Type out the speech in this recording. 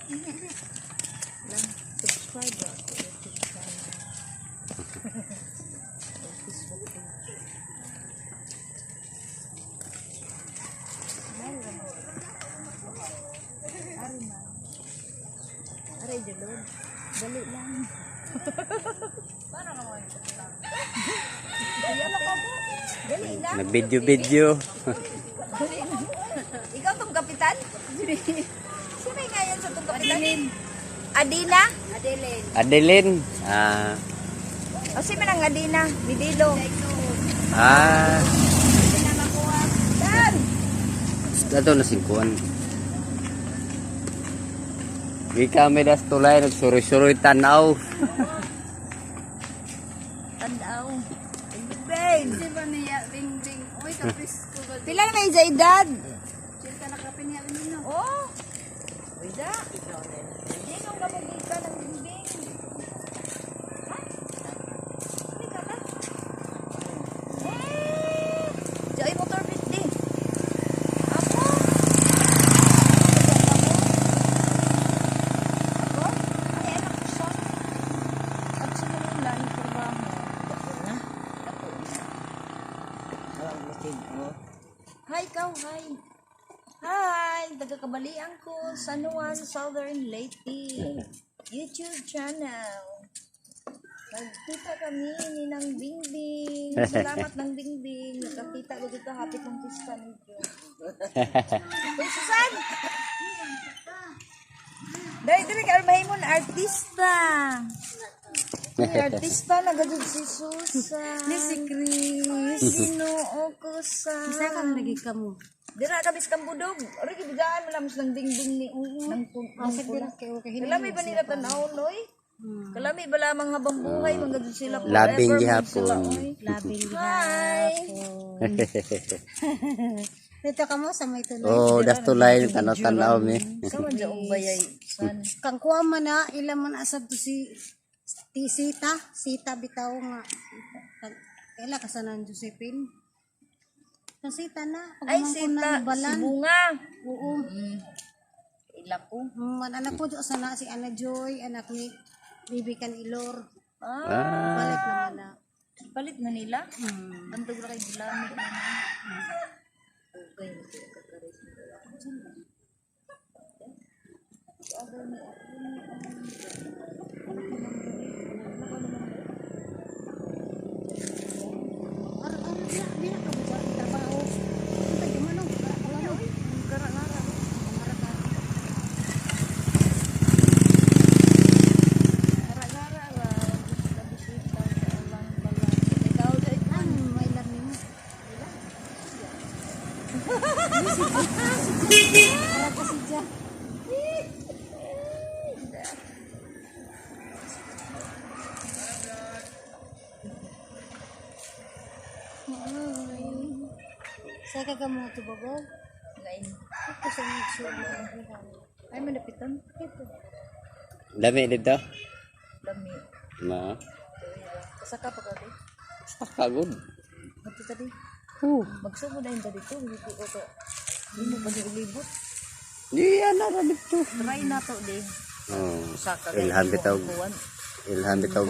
Lang, subscribe ba ako YouTube channel. O Facebook page. Ari ra mo. Ari na. Aray, Jalon. Dali lang. Dali lang. Nag-video-video. Dali lang. Ikaw tong kapitan? Sino yung ngayon sa tong kapitan? Adina? Adeline. Adeline. Ah. O sino man ang Adina? Midilo. Ah. Dan! Ato na singkuan. Di kami das tulay nagsuroy-suroy tanaw. Tanaw. Bing! Di ba niya, bing bing. Uy, kapis ko ba? Pila na may sa edad? Chilta na kapin niya nino. Oh! Uy da. Hindi nung kamugita ng bingbing. Ha? Hindi ka ba? Eh! Diyan ay motor bit di. Ako? Ako? Ay, anak ko siya. At sa Manila, yung trabaho. Dako na. Dako na. Hi, ikaw, hi. Hi, taga Kabalian ko, San Juan, Southern Leyte. YouTube channel. Nagkita kami ni Nang Bingbing. Salamat ng Bingbing. Nagkakita ko dito hapit ng pista ninyo. Uy, Susan! Dahil dili ka mahimon artista. Uy, artista na gadud si Susan. Ni si Chris. Ginoo ko sa. Isa ka na lagi ka mo. Dira ka bis kambudog. Ori gibigaan mo lang ng dingding ni ng Kasi dira kay okay. Kalami ba nila tan-aw noy? Kalami ba lamang habang buhay mga gud sila forever, Labing man gihapon. sila, oy. Labing Hi. Dito ka mo sa may tulay. Oh, das tulay tanaw-tanaw mi. Sa man jaong bayay san. Kang kuha man na ila man asad to si ti Sita, Sita bitaw nga. Kaila ka sa nan Josephine. Kang Sita na, Ay pagmangkon sita na ni Balan. si Bunga. Oo. Ila ko. Man anak ko do sana si Ana Joy, anak ni Bibi kan Ilor. Ah, Ah. Balik naman na. palit na nila. Tantog ra kay Gilami. Okay, kakaris. Ar ar na, di na ka ba dyan, trabaho. Ito di man oh, wala mo. Gara-gara. Gara-gara ra. Gusto bisita sa ulang balan. Ikaw dai. Ang may lami mo. Ara ka si Ja. Sa ka mo to babo? Lain. Ito sa mga sulo. Ay malapitan. Ito. Dami dito. Lami. Ma. Kasaka pa ka di. Kagod. Ato tadi. Magsugod na yung dito. Hindi ko to. Hindi mo ba ni ulibot? Di ana ra dito. Try na to di. Oh. Saka Ilhan bitaw. Kuwan. Ilhan bitaw.